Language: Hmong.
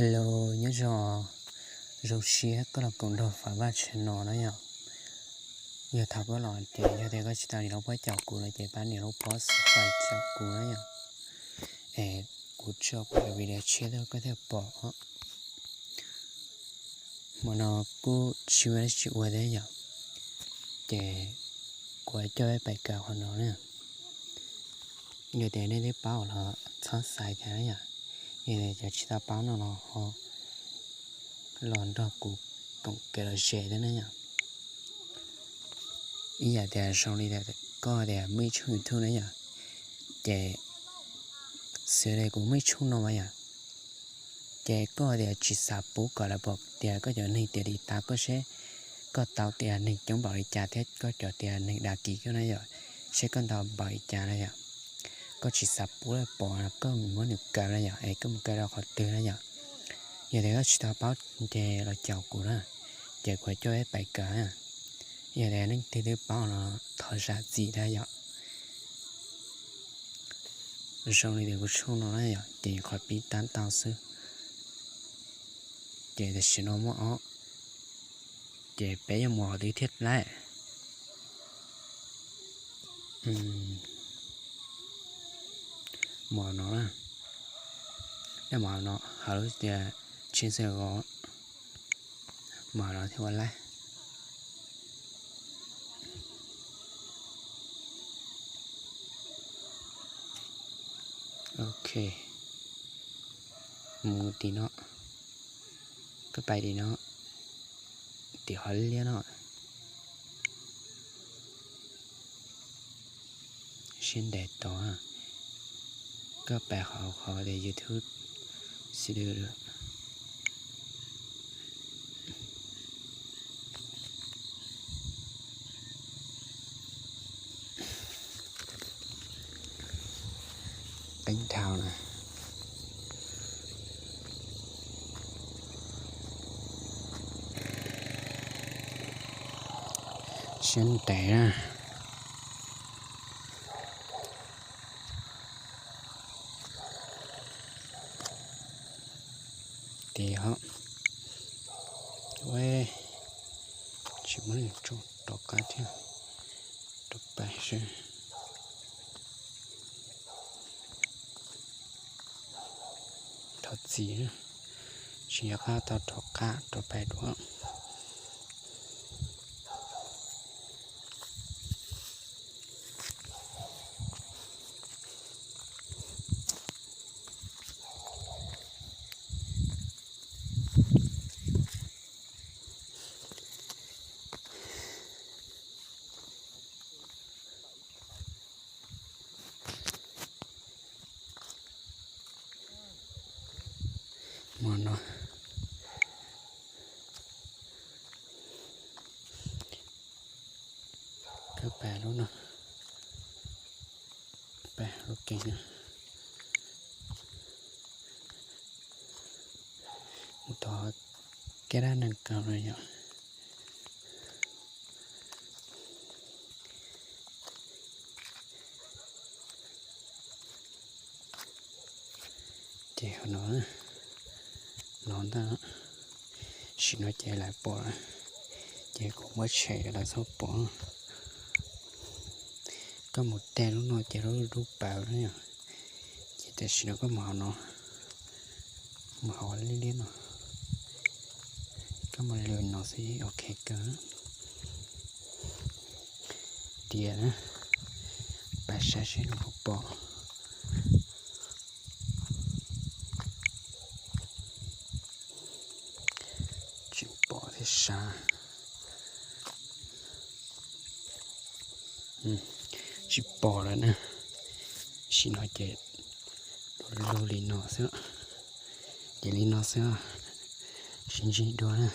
Hello, nyob zoo, zoo siab koj los koom nrog Fav Vaj channel no na yom. Yog thaum koj los ces yog tias koj tsis tau nias lub pob caus kuv no ces pab nias lub pob subscribe rau kuv na yom. Es kuv tso kuv cov video tshiab tuaj koj thiaj pom. Hmo no kuj tsis muaj dab tsi ua thiab yom, ces kuv coj peb pais kawm qhov no na. Yog tias nej twb paub los txhob xav cas na yom, yog tias cov tsis tau paub no los ho los nrog kuv koom kev lom zem thiab na yom. Ib yam tias zoo li tias koj tias muaj ib tshooj YouTube na yom, ces xws li kuv muaj ib tshooj no mas yom, ces koj tias tsis xav pub kom lawv pom tias koj cov neeg tiav tiv tav koj seb koj tau tias neeg coob npaum li cas thiab koj cov tias neeg dag kis koj na yom, seb koj ntau npaum li cas na yom. Koj tsis xav pub lawv pom koj muab nws kaw na yom, es koj mus kaw rau qhov twg na yom. Yog tias koj tsis tau paub ces los caum kuv na, ces kuv coj peb pais kawm na. Yog tias leej twg twb paub no thov zam txim thiab yom. Zoo li tias kuv tshooj no na yom, ces qhov pib tab tau xwb. Ces tam sim no muaj ob, ces peb yuav mus qhov twg thiaj laib. Mus no na, nej mus no hauv lub tias tsheb xe gos, mus no thiaj ua laib. Ok, mus tim no, koj pais tim no, tim qhov liab no. Siab ntev tod, koj pais qhov qhov tias YouTube xwb. Qeeb dhau na. Siab ntev na. Tes ho, tsis muaj neeg tso rov qab thiab, rov pais seb. Thov txim, tsis nco qab tau rov qab rov pais dua. Mus no, koj pais lub no, pais lub kev no. Mus tod kab dab neeg kaus no yom. Ces no, no ntag, sim no ces lawv pom lawm, ces kuv muab tshem lawv txhob pom. Koj mus tag lub no ces lub dub paws na yom, ces tam sim no koj mus hauv no, mus hauv liab liab no, koj mus lwm no xwb ok kawg. Tias na, pais saib seb nws puas pom. Tsis pom thiab sas. Tsis pom lawm na. Sim no ces lug li no xwb. Ces li no xwb, sib ntsib dua na.